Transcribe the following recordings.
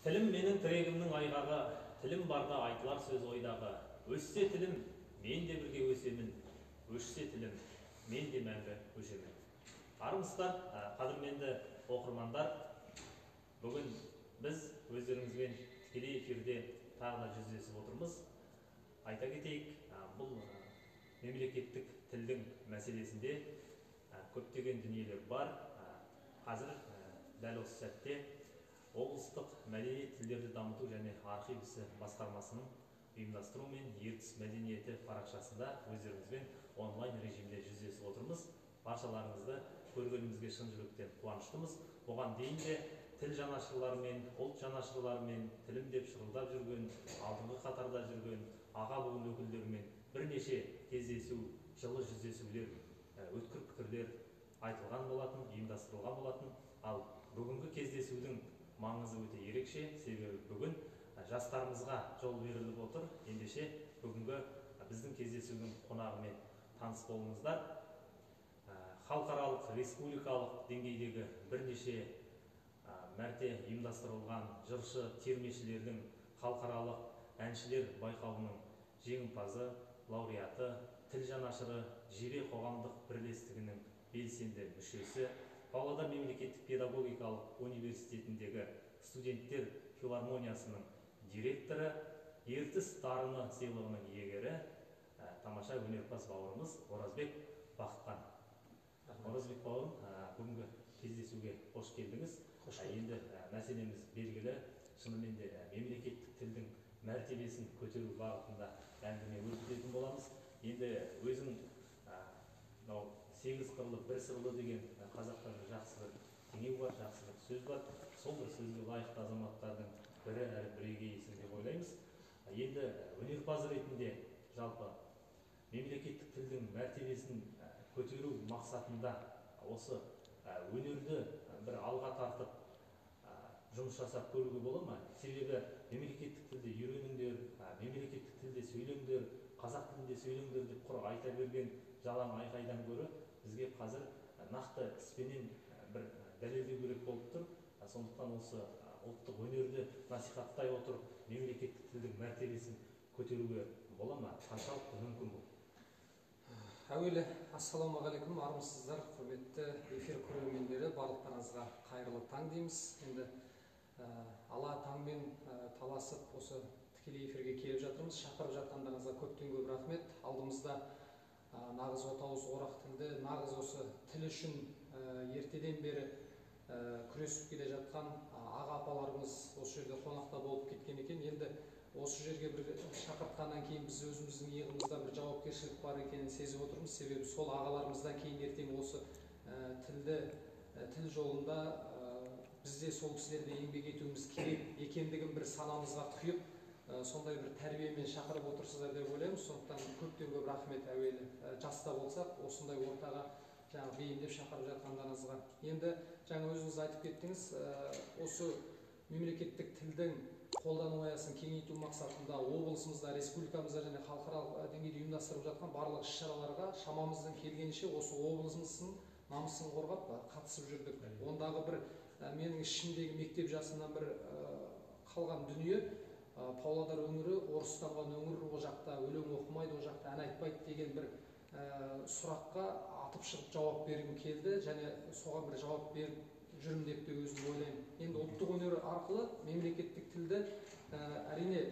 Тілім менің тірегімнің айғағы, тілім барда айтылар сөз ойдағы. Өссе тілім, мен де бірге өсемін, өшсе тілім, мен де мәңгі өшемін. Армысыздар, қадірменді оқырмандар, бүгін біз өздеріңізбен тікелей эфирде тағы да жүздесіп отырмыз. Айта кетейік, бұл мемлекеттік тілдің мәселесінде көптеген дүниелер бар. Қазір дәл осы сәтте облыстық мәдениет тілдерді дамыту және архив ісі басқармасының ұйымдастыруымен Ертіс мәдениеті парақшасында өздеріңізбен онлайн режимде жүздесіп отырмыз. Баршаларыңызды көргенімізге шын жүректен қуаныштымыз. Бұған дейін де тіл жанашырларымен, ұлт жанашырларымен, тілім деп шырылдап жүрген, алдыңғы қатарда жүрген аға буын өкілдерімен бірнеше кездесу, жылы жүздесулер, өткір пікірлер айтылған болатын, ұйымдастырылған болатын. Ал бүгінгі кездесудің маңызы өте ерекше, себебі бүгін жастарымызға жол беріліп отыр. Ендеше бүгінгі біздің кездесудің қонағымен таныс болыңыздар. Халықаралық, республикалық деңгейдегі бірнеше мәрте ұйымдастырылған жыршы термешілердің халықаралық әншілер байқауының жеңімпазы, лауреаты, тіл жанашыры, Жебе қоғамдық бірлестігінің белсенді мүшесі, Павлодар мемлекеттік педагогикалық университетіндегі студенттер филармониясының директоры, Ертіс дарыны сыйлығының иегері, тамаша өнерпаз бауырымыз Оразбек Бақытхан. Оразбек бауырым, бүгінгі кездесуге қош келдіңіз. Енді мәселеміз белгілі, шынымен де мемлекеттік тілдің мәртебесін көтеру бағытында әңгіме өрбітетін боламыз. Енді өзің мынау сегіз қырлы бір сырлы деген қазақта бір жақсы бір теңеу бар, жақсы бір сөз бар. Сол бір сөзге лайықты азаматтардың бірі әрі бірегейісің деп ойлаймыз. Енді өнерпаз ретінде жалпы мемлекеттік тілдің мәртебесін көтеру мақсатында осы өнерді бір алға тартып жұмыс жасап көруге бола ма? Себебі мемлекеттік тілді үйреніңдер, мемлекеттік тілде сөйлеңдер, қазақ тілінде сөйлеңдер деп құр айта берген жалаң айқайдан гөрі бізге қазір нақты іспенен бір дәлелдеу керек болып тұр. Сондықтан осы ұлттық өнерді насихаттай отырып мемлекеттік тілдің мәртебесін көтеруге бола ма? Қаншалықты мүмкін бұл? Әуелі ассалаумағалейкум, армысыздар, құрметті эфир көрермендері, барлықтарыңызға қайырлы таң дейміз. Енді ала таңмен таласып осы тікелей эфирге келіп жатырмыз. Шақырып жатқандарыңызға көптен көп рахмет. Алдымызда нағыз отауыз орақ тілді, нағыз осы тіл үшін ертеден бері күресіп келе жатқан аға апаларымыз осы жерде қонақта болып кеткен екен. Енді осы жерге бір шақыртқаннан кейін біз өзіміздің иығымызда бір жауапкершілік бар екенін сезіп отырмыз. Себебі сол ағаларымыздан кейін ертең осы тілді, тіл жолында біз де сол кісілерде еңбек етуіміз керек екендігін бір санамызға құйып, сондай бір тәрбиемен шақырып отырсыздар деп ойлаймыз. Сондықтан көптен көп рахмет әуелі жас та болсақ осындай ортаға жаңа бейімдеп шақырып жатқандарыңызға. Енді жаңа өзіңіз айтып кеттіңіз, осы мемлекеттік тілдің қолдану аясын кеңейту мақсатында облысымызда, республикамызда және халықаралық деңгейде ұйымдастырып жатқан барлық іс-шараларға шамамыздың келгенше осы облысымыздың намысын қорғап қатысып жүрдік. Ондағы бір менің ішімдегі мектеп жасымнан бір қалған дүние, Павлодар өңірі орыстанған өңір, ол жақта өлең оқымайды, ол жақта ән айтпайды деген бір сұраққа атып шығып жауап бергім келді және соған бір жауап беріп жүрмін деп те өзім ойлаймын. Енді ұлттық өнер арқылы мемлекеттік тілді әрине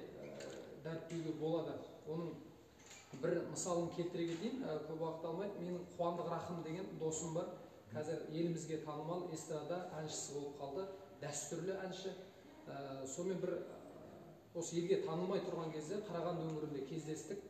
дәріптеуге болады. Оның бір мысалын келтіре кетейін, көп уақыт алмай. Менің Қуандық Рахым деген досым бар. Қазір елімізге танымал эстрада әншісі болып қалды, дәстүрлі әнші. Сонымен бір осы елге танылмай тұрған кезде Қарағанды өңірінде кездестік.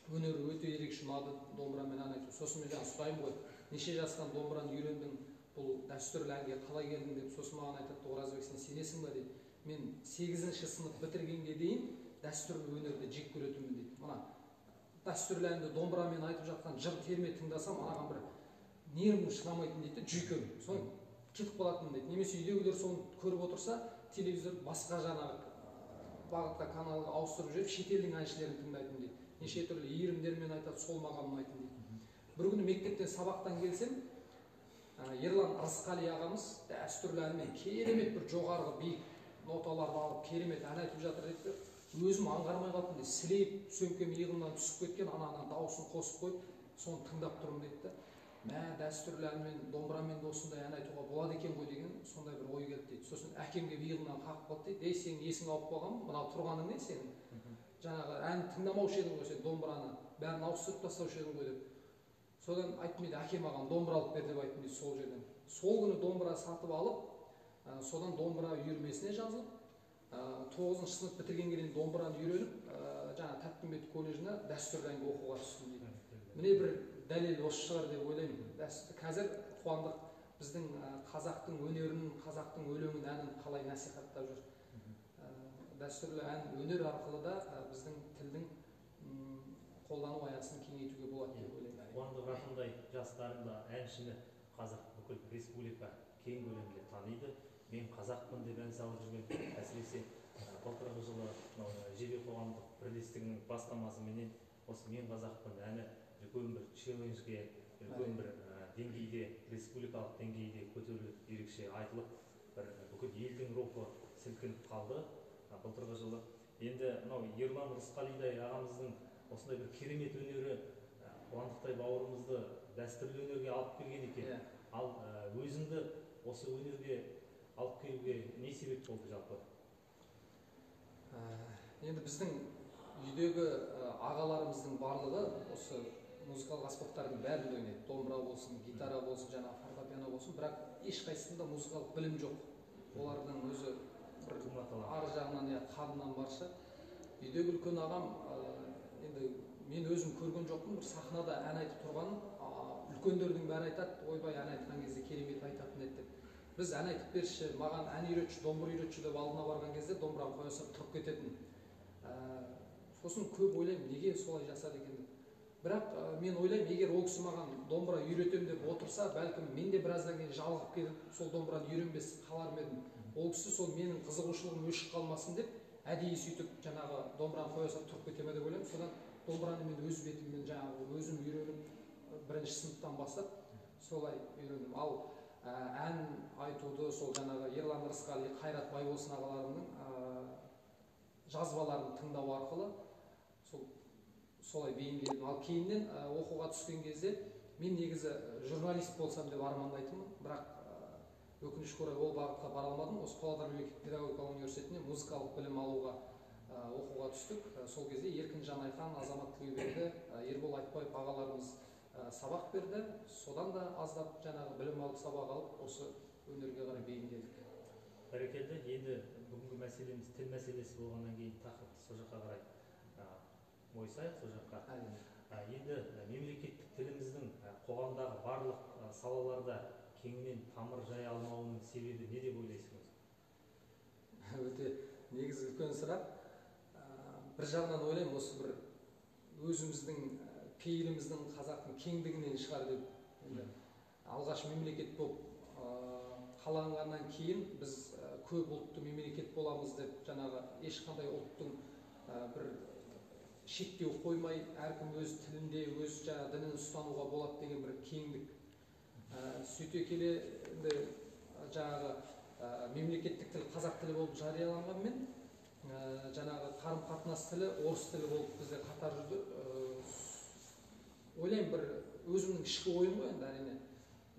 Өнері өте ерекше ұнады, домбырамен ән айту. Сосын мен жаңа сұраймын ғой, неше жастан домбыраны үйрендің, бұл дәстүрлі әнге қалай келдің деп. Сосын маған айтады, Оразбек, сен сенесің ба дейді. Мен 8-ші сынып бітіргенге дейін дәстүрлі өнерді жек көретінмін дейді. Мына дәстүрлі әнді домбырамен айтып жатқан жыр терме тыңдасам, анаған бір нервім шыдамайтын дейді, жүйкем соны кетіп қалатын дейді. Немесе үйдегілер соны көріп отырса, телевизор басқа жаңағы бағытқа, каналға ауыстырып жіберіп, шетелдің әншілерін тыңдайтын дейді. Неше түрлі иірімдермен айтады, сол маған ұнайтын дейді. Бір күні мектептен сабақтан келсем, Ерлан Ырысқали ағамыз дәстүрлі әнмен керемет бір жоғарғы биік Ноталарды алып керемет ән айтып жатыр дейді. Өзім аңғармай қалыппын дейді. Сілейіп сөмкем иығымнан түсіп кеткен, ананың дауысын қосып қойып, соны тыңдап тұрмын дейді да. Мә, дәстүрлі әнмен, домбырамен де осындай ән айтуға болады екен ғой деген сондай бір ой келді дейді. Сосын әкем келіп иығымнан қағып қалды дейді. Ей, сенің есің ауып қалған, мынау тұрғаның не сенің? Жаңағы ән тыңдамаушы едің ғой сен, домбыраны бәрін ауыстырып тастаушы едің ғой деп. Содан айттым дейді, әкем маған домбыра алып бер деп айттым дейді сол жерден. Сол күні домбыра сатып алып, содан домбыра үйірмесіне жазылып, 9-шы сынып бітіргенге дейін домбыраны үйреніп, жаңа Тәттімбет колледжіне дәстүрлі әнге оқуға түстім дейді. Міне бір дәлел осы шығар деп ойлаймын. Қазір Қуандық біздің қазақтың өнерін, қазақтың өлеңін, әнін қалай насихаттап жүр. Дәстүрлі ән өнер арқылы да біздің тілдің қолдану аясын кеңейтуге болады деп ойлаймын. Қуандық Рахымдай жас дарынды әншіні қазір бүкіл республика кең көлемде таниды. Мен қазақпын деп ән салып жүрген, әсіресе былтырғы жылы Жебе қоғамдық бірлестігінің бастамасыменен осы Мен қазақпын әні үлкен бір челленджге, үлкен бір деңгейде, республикалық деңгейде көтеріліп, ерекше айтылып, бір бүкіл елдің рухы сілкініп қалды былтырғы жылы. Енді мынау Ерлан Рысқалидай ағамыздың осындай бір керемет өнері Қуандықтай бауырымызды дәстүрлі өнерге алып келген екен. Ал өзіңді осы өнерге алып келуге не себеп болды жалпы? Енді біздің үйдегі ағаларымыздың барлығы осы музыкалық аспаптардың бәрін ойнайды. Домбыра болсын, гитара болсын, жаңағы фортепиано болсын, бірақ ешқайсысында музыкалық білім жоқ. Олардың өзі бір ар жағынан, я қанынан барша. Үйдегі үлкен ағам, енді мен өзім көрген жоқпын, бір сахнада ән айтып тұрғанын, үлкендердің бәрі айтады, ойбай ән айтқан кезде керемет айтатын еді деп. Біз ән айтып берші, маған ән үйретші, домбыра үйретші деп алдына барған кезде домбыраны қоя салып тұрып кететін. Сосын көп ойлаймын, неге солай жасады екен деп. Бірақ мен ойлаймын, егер ол кісі маған домбыра үйретемін деп отырса, бәлкім мен де біраздан кейін жалығып келіп, сол домбыраны үйренбес қалар ма едім. Ол кісі сол менің қызығушылығым өшіп қалмасын деп, әдейі сөйтіп жаңағы домбыраны қоя салып тұрып кете ме деп ойлаймын. Содан домбыраны мен өз бетіммен жаңағы өзім үйреніп, бірінші сыныптан бастап солай үйрендім. Ал ән айтуды сол жаңағы Ерлан Рысқали, Қайрат Байболсын ағаларымның жазбаларын тыңдау арқылы солай бейімделдім. Ал кейіннен оқуға түскен кезде мен негізі журналист болсам деп армандайтынмын, бірақ өкінішке орай ол бағытқа бара алмадым. Осы Павлодар мемлекеттік педагогикалық университетіне музыкалық білім алуға оқуға түстік. Сол кезде Еркін Жанайхан, Азамат Тілеуберді, Ербол Айтбаев ағаларымыз сабақ берді. Содан да аздап жаңағы білім алып, сабақ алып, осы өнерге қарай бейімделдік. Бәрекелді. Енді бүгінгі мәселеміз тіл мәселесі болғаннан кейін тақырыпты сол жаққа қарай ойсайық, сол жаққа. Енді мемлекеттік тіліміздің қоғамдағы барлық салаларда кеңінен тамыр жая алмауының себебі не деп ойлайсыз? Өте негізі үлкен сұрақ. Бір жағынан ойлаймын, осы бір өзіміздің пейіліміздің, қазақтың кеңдігінен шығар деп. Енді алғаш мемлекет болып қаланғаннан кейін біз көп ұлтты мемлекет боламыз деп, жаңағы ешқандай ұлттың бір шектеу қоймай, әркім өз тілінде, өз жаңа дінін ұстануға болады деген бір кеңдік. Сөйте келе енді жаңағы мемлекеттік тіл қазақ тілі болып жарияланғанмен, жаңағы қарым-қатынас тілі орыс тілі болып бізде қатар жүрді. Ойлаймын, бір өзімнің ішкі ойым ғой енді, әрине.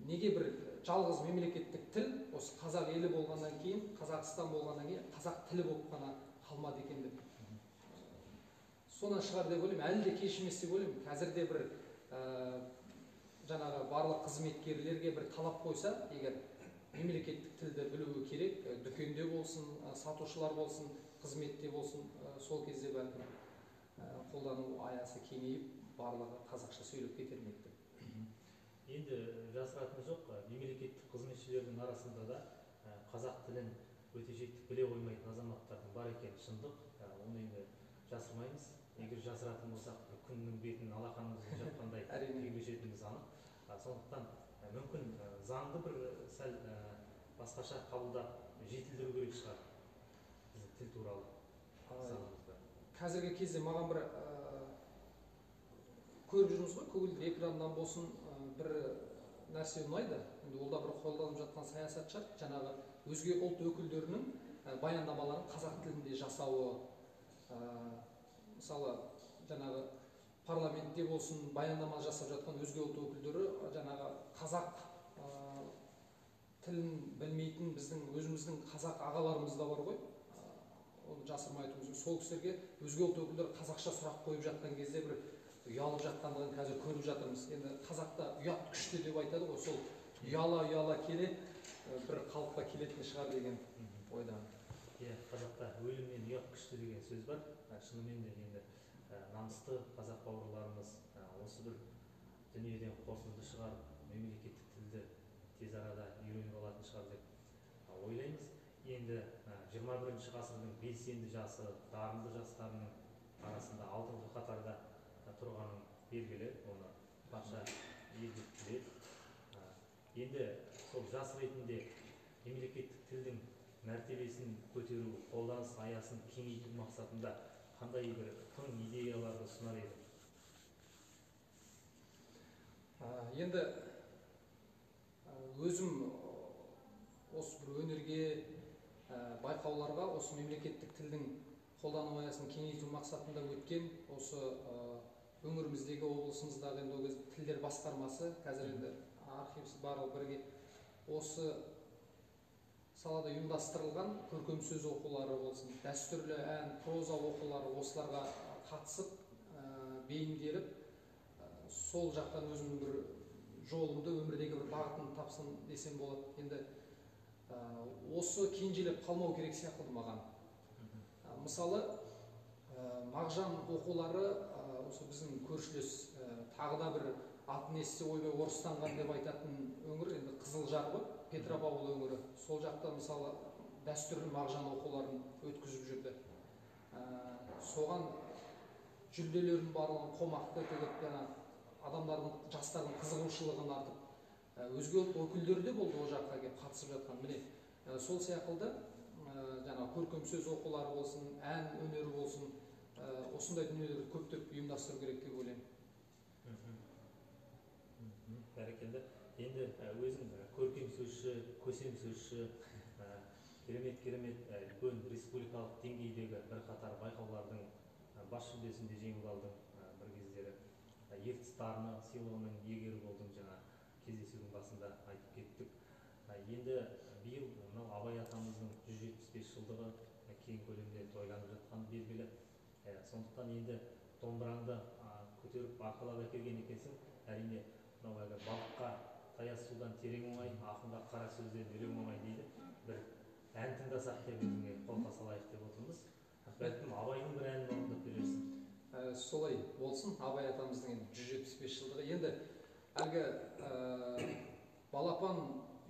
Неге бір жалғыз мемлекеттік тіл осы қазақ елі болғаннан кейін, Қазақстан болғаннан кейін қазақ тілі болып қана қалмады екен деп. Содан шығар деп ойлаймын, әлі де кеш емес деп ойлаймын. Қазір де бір жаңағы барлық қызметкерлерге бір талап қойса, егер мемлекеттік тілді білуі керек, дүкенде болсын, сатушылар болсын, қызметте болсын, сол кезде бәлкім қолдану аясы кеңейіп, барлығы қазақша сөйлеп кетер ме еді деп. Енді жасыратыны жоқ, мемлекеттік қызметшілердің арасында да қазақ тілін өте жетік біле қоймайтын азаматтардың бар екені шындық. Оны енді жасырмаймыз. Егер жасыратын болсақ, бір күннің бетін алақанымызбен жапқандай күй кешетініміз анық. Сондықтан мүмкін заңды бір сәл басқаша қабылдап жетілдіру керек шығар біздің тіл туралы заңымызды. Қазіргі кезде маған бір көріп жүрміз ғой, көгілдір экраннан болсын бір нәрсе ұнайды. Енді ол да бір қолданып жатқан саясат шығар. Жаңағы өзге ұлт өкілдерінің баяндамаларын қазақ тілінде жасауы, мысалы жаңағы парламентте болсын баяндама жасап жатқан өзге ұлт өкілдері жаңағы қазақ тілін білмейтін біздің өзіміздің қазақ ағаларымыз да бар ғой, оны жасырмай айтуымыз керек. Сол кісілерге өзге ұлт өкілдері қазақша сұрақ қойып жатқан кезде бір ұялып жатқандығын қазір көріп жатырмыз. Енді қазақта ұят күшті деп айтады ғой, сол ұяла-ұяла келе бір қалыпқа келетін шығар деген ойдамын. Иә, қазақта өлімнен ұят күшті деген сөз бар. Шынымен де енді намысты қазақ бауырларымыз осы бір дүниеден қорытынды шығарып, мемлекеттік тілді тез арада үйреніп алатын шығар деп ойлаймыз. Енді 21 ғасырдың белсенді жасы, дарынды жастарының арасында алдыңғы қатарда тұрғаның белгілі, оны барша ел біледі. Енді сол жас ретінде мемлекеттік тілдің мәртебесін көтеру, қолданыс аясын кеңейту мақсатында қандай бір тың идеяларды ұсынар едің? Енді өзім осы бір өнерге, байқауларға осы мемлекеттік тілдің қолдану аясын кеңейту мақсатында өткен осы өңіріміздегі, облысымыздағы енді ол кезде тілдер басқармасы, қазір енді архивсіз барлығы бірге осы салада ұйымдастырылған көркем сөз оқулары болсын, дәстүрлі ән, проза оқулары, осыларға қатысып, бейімделіп, сол жақтан өзімнің бір жолымды, өмірдегі бір бағытын тапсын десем болады. Енді осы кенжелеп қалмау керек сияқты маған. Мысалы, Мағжан оқулары осы біздің көршілес, тағы да бір атын естісе ойбай орыстанған деп айтатын өңір енді Қызылжар ғой, Петропавл өңірі. Сол жақта мысалы дәстүрлі Мағжан оқуларын өткізіп жүрді. Соған жүлделердің барлығын қомақты тігіп, жаңа адамдардың, жастардың қызығушылығын артып, өзге ұлт өкілдері де болды ол жаққа келіп қатысып жатқан. Міне, сол секілді жаңа көркем сөз оқулары болсын, ән өнері болсын, осындай дүниелерді көптеп ұйымдастыру керек деп ойлаймын. Бәрекелді. Енді өзің көркем сөзші, көсем сөзші, керемет үлкен республикалық деңгейдегі бірқатар байқаулардың бас жүлдесін де жеңіп алдың бір кездері. Ертіс дарыны сыйлығының иегері болдың, жаңа кездесудің басында айтып кеттік. Енді биыл мынау Абай атамыздың 175 жылдығы кең көлемде тойланып жатқан белгілі. Сондықтан енді домбыраңды көтеріп арқалап әкелген екенсің. Әрине, мынау әлгі балыққа таяз судан терең оңай, ақынға қара сөзден өлең оңай дейді. Бір ән тыңдасақ деп өзіңе қолқа салайық деп отырмыз. Бәлкім Абайдың бір әнін орындап берерсің. Солай болсын, Абай атамыздың енді 175 жылдығы. Енді әлгі балапан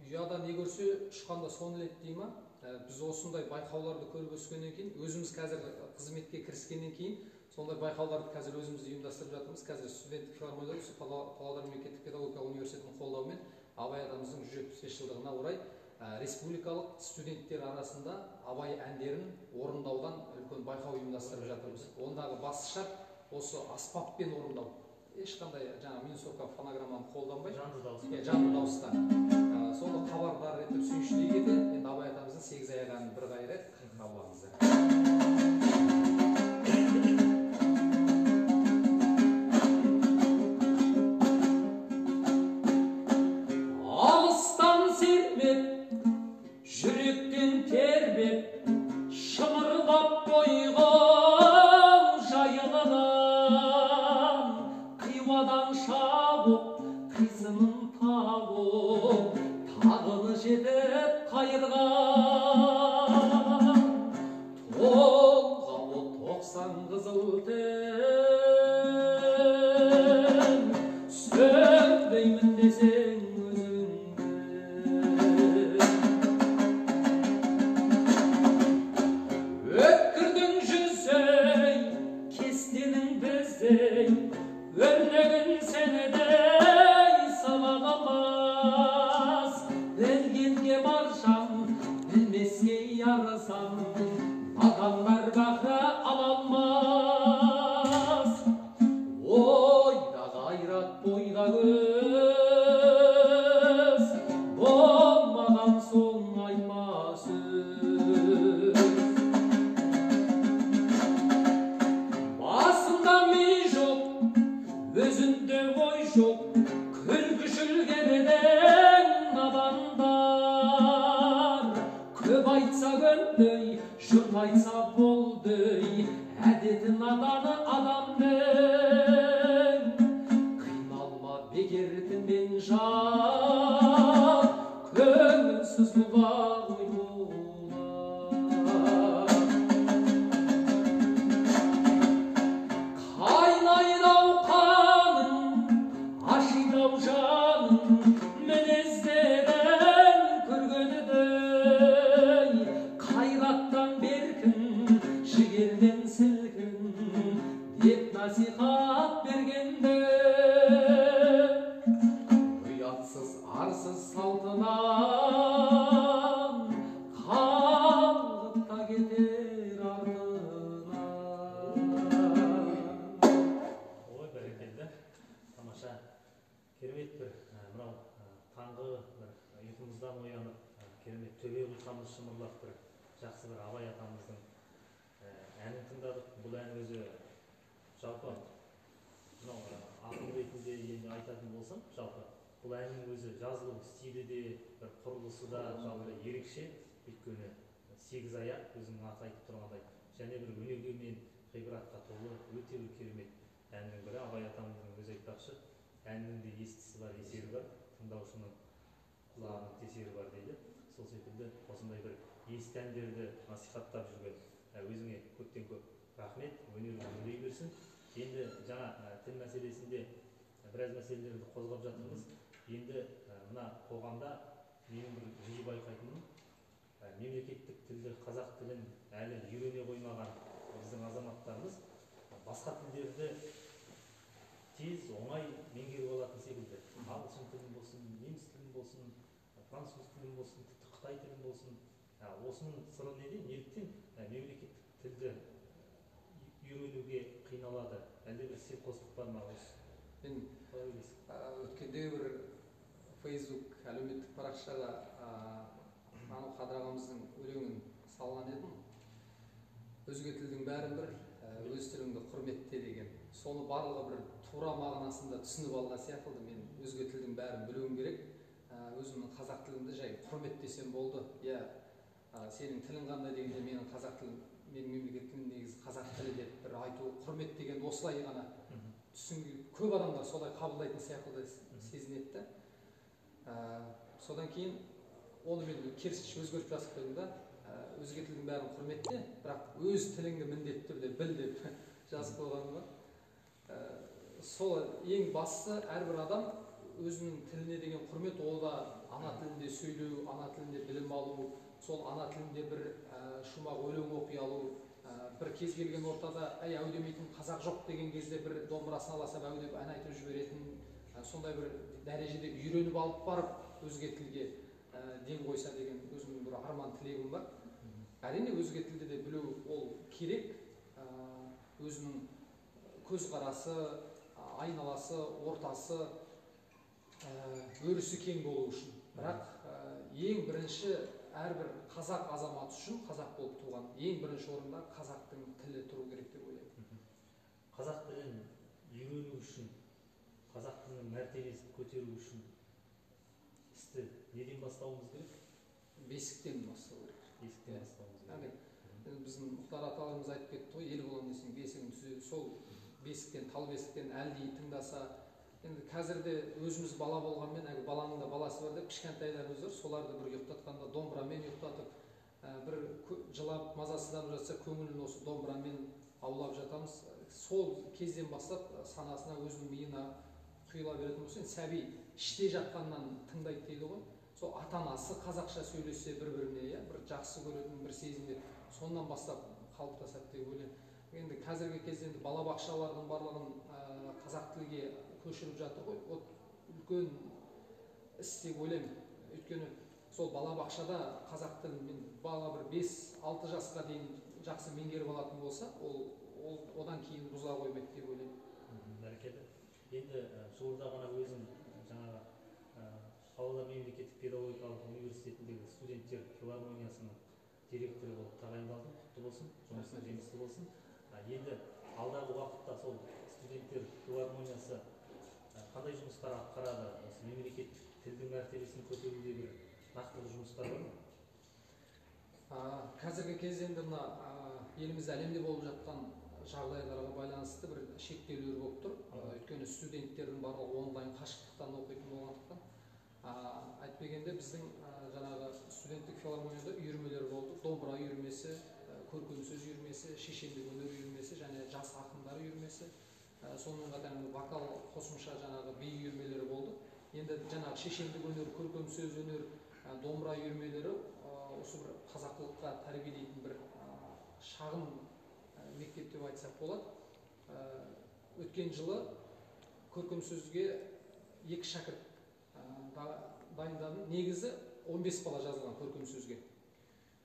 ұяда не көрсе, ұшқанда соны іледі дей ма? Біз осындай байқауларды көріп өскеннен кейін, өзіміз қазір қызметке кіріскеннен кейін сондай байқауларды қазір өзіміз ұйымдастырып жатырмыз. Қазір студенттік филармонияда осы Павлодар мемлекеттік педагогикалық университетінің қолдауымен Абай атамыздың 175 жылдығына орай республикалық студенттер арасында Абай әндерін орындаудан үлкен байқау ұйымдастырып жатырмыз. Ондағы басты шарт осы аспаппен орындау. Ешқандай жаңа минусовка фонограмманы қолданбай, жанды дауыста. Жанды дауыста. Соны хабардар етіп сүйіншілей кете, енді Абай атамыздың 8 аяқ әнін бір қайырайық. Қабыл алыңыздар. Алыстан сермеп, жүректен тербеп, шымырлап бойға жайылған, Қиуадан шауып, қисынын тауып, тағыны жетіп қайырған. Толғауы 90 қызыл түн, сөйлеймін десең өзіңді. Өткірдің жүзей, кестенің біздей, өрнегін сенедей сала алмас. Білгенге маржан, білмеске ярасан, надандар бақыра ала алмас. Ойда қайрат, бойда көз, болмаған соң айтма сөз. көргендей, жұрт айтса болды, әдеті наданы адамның. Қиналма бекертінмен жан, көңілсіз бұла ғой болар. Қайнайды-ау қаның, ашиды-ау жаның, мінездерін көргендей. Қайраттан беркін, жігерден сілкін, деп насихат бергенде. Ұятсыз, арсыз салтынан қалғып та кетер артынан. Ой, бәрекелді, тамаша, керемет бір мынау таңғы бір ұйқымыздан оянып, керемет төбе құйқамыз шымырлап, бір жақсы бір Абай атамыздың әнін тыңдадық. Бұл ән өзі жалпы мынау ақын ретінде енді айтатын болсам, жалпы бұл әннің өзі жазылу стилі де, бір құрылысы да жалпы ерекше, өйткені сегіз аяқ, өзіңнің аты айтып тұрғандай, және бір өнеге мен ғибратқа толы өте бір керемет әннің бірі. Абай атамыздың өзі айтпақшы, әннің де естісі бар, есері бар, тыңдаушының құлағының тесері бар дейді. Сол секілді осындай бір есті әндерді насихаттап жүрген өзіңе көптен көп рахмет, өнерің өрлей берсін. Енді жаңа тіл мәселесінде біраз мәселелерді қозғап жатырмыз. Енді мына қоғамда менің бір жиі байқайтыным, мемлекеттік тілді, қазақ тілін әлі үйрене қоймаған біздің азаматтарымыз басқа тілдерді тез, оңай меңгеріп алатын секілді. Ағылшын тілін болсын, неміс тілін болсын, француз тілін болсын, тіпті қытай тілін болсын. Осының сыры неде? Неліктен мемлекеттік тілді үйренуге қиналады? Әлде бір селқостық бар ма осы? Мен Қалай ойлайсың? өткенде бір Facebook әлеуметтік парақшаға Нану Қадыр ағамыздың өлеңін салған едім. Өзге тілдің бәрін бір, өз тіліңді құрметте деген. Соны барлығы бір тура мағынасында түсініп алған сияқты. Мен өзге тілдің бәрін білуім керек, өзімнің қазақ тілімді жай құрметтесем болды. Иә, сенің тілің қандай дегенде, менің қазақ тілім, менің мемлекеттік тілім негізі қазақ тілі деп бір айту, құрмет дегенді осылай ғана түсінген көп адамдар солай қабылдайтын сияқты сезінеді да. Содан кейін оны мен керісінше өзгертіп жазып қойдым да, өзге тілдің бәрін құрметте, бірақ өз тіліңді міндетті түрде біл деп жазып қойғаным бар. Сол ең бастысы, әрбір адам өзінің тіліне деген құрмет, ол да ана тілінде сөйлеу, ана тілінде білім алу, сол ана тілінде бір шумақ өлең оқи алу, бір кез келген ортада әй әу демейтін қазақ жоқ деген кезде бір домбырасын ала салып әу деп ән айтып жіберетін, сондай бір дәрежеде үйреніп алып барып өзге тілге ден қойса деген өзімнің бір арман тілегім бар. Әрине, өзге тілді де білу ол керек, өзінің көзқарасы, айналасы, ортасы, өрісі кең болу үшін. Бірақ ең бірінші әрбір қазақ азаматы үшін, қазақ болып туған, ең бірінші орында қазақтың тілі тұру керек деп ойлаймын. Қазақ тілін үйрену үшін, қазақ тілінің мәртебесін көтеру үшін істі неден бастауымыз керек? Бесіктен бастау керек. Бесіктен бастауымыз керек. Яғни біздің Мұхтар аталарымыз айтып кетті ғой, ел боламын десең бесігін түзе, сол бесіктен, тал бесіктен әлди тыңдаса. Енді қазір де өзіміз бала болғанмен, әлгі баланың да баласы бар деп кішкентайларымыз бар, соларды бір ұйықтатқанда домбырамен ұйықтатып, бір жылап мазасызданып жатса, көңілін осы домбырамен аулап жатамыз. Сол кезден бастап санасына, өзінің миына құйыла беретін болса, енді сәби іште жатқаннан тыңдайды дейді ғой. Сол ата-анасы қазақша сөйлессе бір-біріне, иә, бір жақсы көретін бір сезімде сонан бастап қалыптасады деп ойлаймын. Енді қазіргі кезде енді балабақшалардың барлығын қазақ тілге көшіріп жатыр ғой. Ол үлкен іс деп ойлаймын. Өйткені сол балабақшада қазақ тілін мен бала бір 5-6 жасқа дейін жақсы меңгеріп алатын болса, ол одан кейін бұзыла қоймайды деп ойлаймын. Бәрекелді. Енді жуырда ғана өзім жаңағы Павлодар мемлекеттік педагогикалық университетіндегі студенттер филармониясының директоры болып тағайындалдым. Құтты болсын, жұмысың жемісті болсын. Енді алдағы уақытта сол студенттер филармониясы қандай жұмыстар атқарады? Осы мемлекеттік тілдің мәртебесін көтеруде бір нақты бір жұмыстар бар ма? Қазіргі кезде енді мына елімізде, әлемде болып жатқан жағдайларға байланысты бір шектеулер болып тұр. Өйткені студенттердің барлығы онлайн, қашықтықтан оқитын болғандықтан, әйтпегенде біздің жаңағы студенттік филармонияда үйірмелер болды: домбыра үйірмесі, көркем сөз үйірмесі, шешендік өнер үйірмесі және жас ақындар үйірмесі. Сонымен қатар енді вокал, қосымша жаңағы би үйірмелері болды. Енді жаңағы шешендік өнер, көркем сөз өнер, домбыра үйірмелері осы бір қазақылыққа тәрбиелейтін бір шағын мектеп деп айтсақ болады. Өткен жылы көркем сөзге екі шәкірт дайындадым. Негізі 15 бала жазылған көркем сөзге.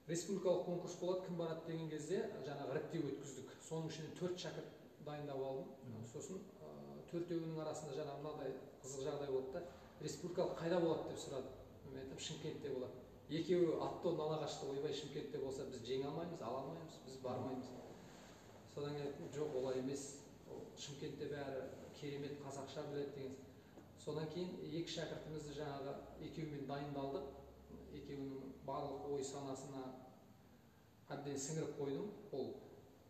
Республикалық конкурс болады, кім барады деген кезде жаңағы іріктеу өткіздік. Соның ішінен төрт шәкірт дайындап алдым. Сосын төртеуінің арасында жаңағы мынадай қызық жағдай болды да: республикалық қайда болады деп сұрады. Мен айттым, Шымкентте болады. Екеуі атты ала қашты: ойбай, Шымкентте болса, біз жеңе алмаймыз, ала алмаймыз, біз бармаймыз. Содан кейін айттым, жоқ, олай емес, ол Шымкентте бәрі керемет қазақша біледі деген. Содан кейін екі шәкіртімізді жаңағы екеуімен дайындалдық. Екеуінің барлық ой санасына әбден сіңіріп қойдым. Ол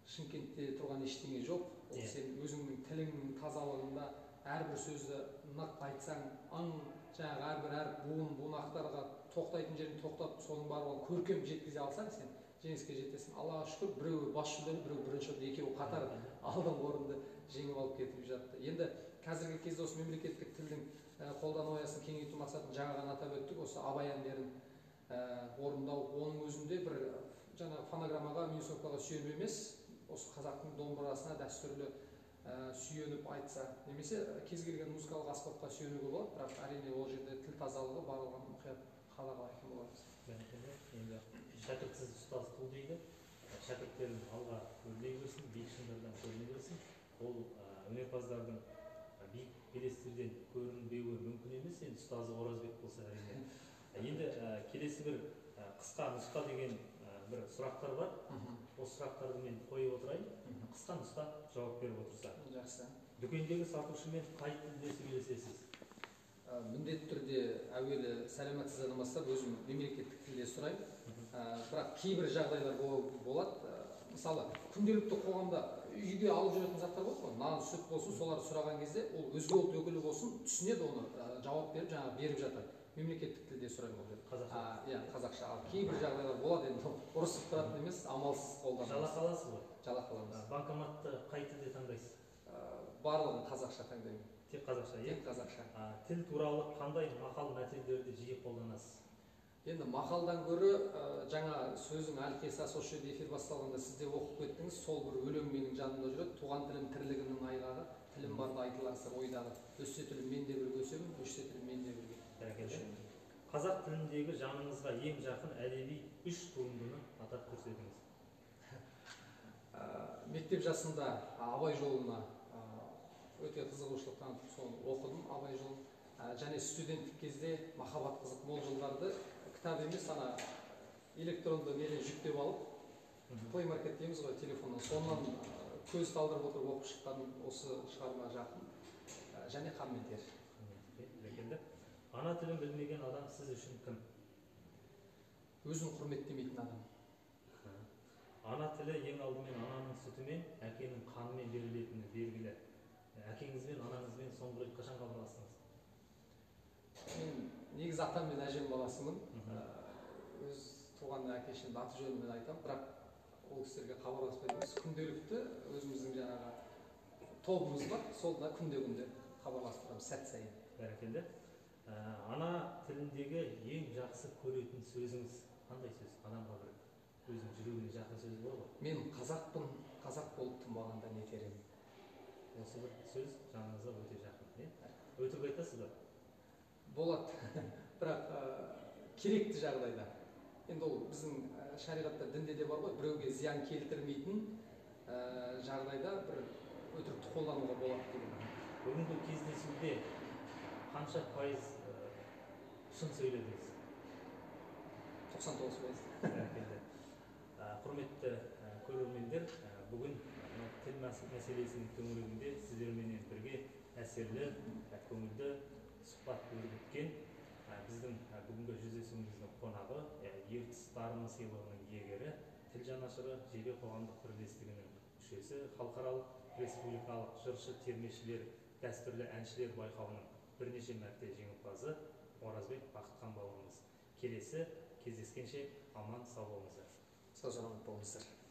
Шымкентте тұрған ештеңе жоқ, ол сен өзіңнің тіліңнің тазалығында, әрбір сөзді нық айтсаң, ың, жаңағы әрбір әріп, буын, бунақтарға тоқтайтын жерін тоқтатып, соның барлығын көркем жеткізе алсаң, сен жеңіске жетесің. Аллаға шүкір, біреуі бас жүлдені, біреуі бірінші орын, екеуі қатар алдыңғы орынды жеңіп алып кетіп жатты. Енді қазіргі кезде осы мемлекеттік тілдің қолдану аясын кеңейту мақсатын жаңа ғана атап өттік, осы Абай әндерін орындау. Оның өзінде бір жаңағы фонограммаға, минусовкаға сүйеніп емес, осы қазақтың домбырасына дәстүрлі сүйеніп айтса немесе кез келген музыкалық аспапқа сүйенуге болады, бірақ әрине ол жерде тіл тазалығы барлығын мұқият қадағалайтын боламыз. Бәрекелді. Енді шәкіртсіз ұстаз тұл дейді. Шәкірттерін алға өрлей берсін, биік шыңдардан көріне берсін. Ол өнерпаздардың биік белестерден көрінбеуі мүмкін емес, енді ұстазы Оразбек болса, әрине. Енді келесі бір қысқа нұсқа деген бір сұрақтар бар. Осы сұрақтарды мен қойып отырайын, қысқа нұсқа жауап беріп отырса. Жақсы. Дүкендегі сатушымен қай тілде сөйлесесіз? Міндетті түрде әуелі сәлеметсізден бастап өзім мемлекеттік тілде сұраймын. Бірақ кейбір жағдайлар болады. Мысалы, күнделікті қоғамда үйге алып жүретін заттар болады ғой, нан, сүт болсын, соларды сұраған кезде ол өзге ұлт өкілі болсын, түсінеді оны, жауап беріп, жаңағы беріп жатады. Мемлекеттік тілде сұраймын ол жерде. Қазақша. Иә, қазақша. Ал кейбір жағдайлар болады, енді ұрысып тұратын емес, амалсыз қолданамыз. Жалақы аласыз ғой? Жалақы аламыз. Банкоматты қай тілде таңдайсыз? Барлығын қазақша таңдаймын. Тек қазақша, иә? Тек қазақша. Тіл туралы қандай мақал мәтелдерді жиі қолданасыз? Енді мақалдан гөрі жаңа сөздің әлқисасы, осы жерде эфир басталғанда сіз де оқып кеттіңіз, сол бір өлең менің жанымда жүреді: туған тілім тірлігімнің айғағы, тілім барда айтылар сыр ойдағы, өссе тілім мен де бірге өсемін, өшсе тілім мен де бірге Бәрекелді. өшемін. Қазақ тіліндегі жаныңызға ең жақын әдеби үш туындыны атап көрсетіңіз. Мектеп жасында Абай жолына өте қызығушылық танытып, соны оқыдым, Абай жолын. Және студенттік кезде Махаббат қызық мол жылдарды кітап емес, ана электронды неден жүктеп алып, Play Market дейміз ғой, телефоннан, сонан көз талдырып отырып оқып шыққан осы шығарма жақын. Және Қан мен тер. Бәрекелді. Ана тілін білмеген адам сіз үшін кім? Өзін құрметтемейтін адам. Ана тілі ең алдымен ананың сүтімен, әкенің қанымен берілетіні белгілі. Әкеңізбен, анаңызбен соңғы рет қашан хабарластыңыз? Мен негізі атам мен әжем баласымын. Өз туған әке шешемді аты жөнімен айтамын, бірақ ол кісілерге хабарласпайды емес. Күнделікті өзіміздің жаңағы тобымыз бар, сол да күнде күнде хабарласып тұрамыз сәт сайын. Бәрекелді. Ана тіліндегі ең жақсы көретін сөзіңіз қандай сөз? Адамға бір өзінің жүрегіне жақын сөз болады ғой. Мен қазақпын, қазақ болып тумағанда не етер едім. Осы бір сөз жаныңызға өте жақын, иә? Өтірік айтасыз ба? Болады, бірақ керекті жағдайда. Енді ол біздің шариғатта, дінде де бар ғой, біреуге зиян келтірмейтін жағдайда бір өтірікті қолдануға болады деген. Бүгінгі кездесуде қанша пайыз шын сөйледіңіз? 99%. Бәрекелді. Құрметті көрермендер, бүгін мынау тіл мәселесінің төңірегінде сіздерменен бірге әсерлі, көңілді сұхбат өрбіткен Біздің бүгінгі жүздесуіміздің қонағы, Ертіс дарыны сыйлығының иегері, тіл жанашыры, Жебе қоғамдық бірлестігінің мүшесі, халықаралық республикалық жыршы термешілер, дәстүрлі әншілер байқауының бірнеше мәрте жеңімпазы Оразбек Бақытхан бауырымыз. Келесі кездескенше аман сау болыңыздар. Сау саламат болыңыздар.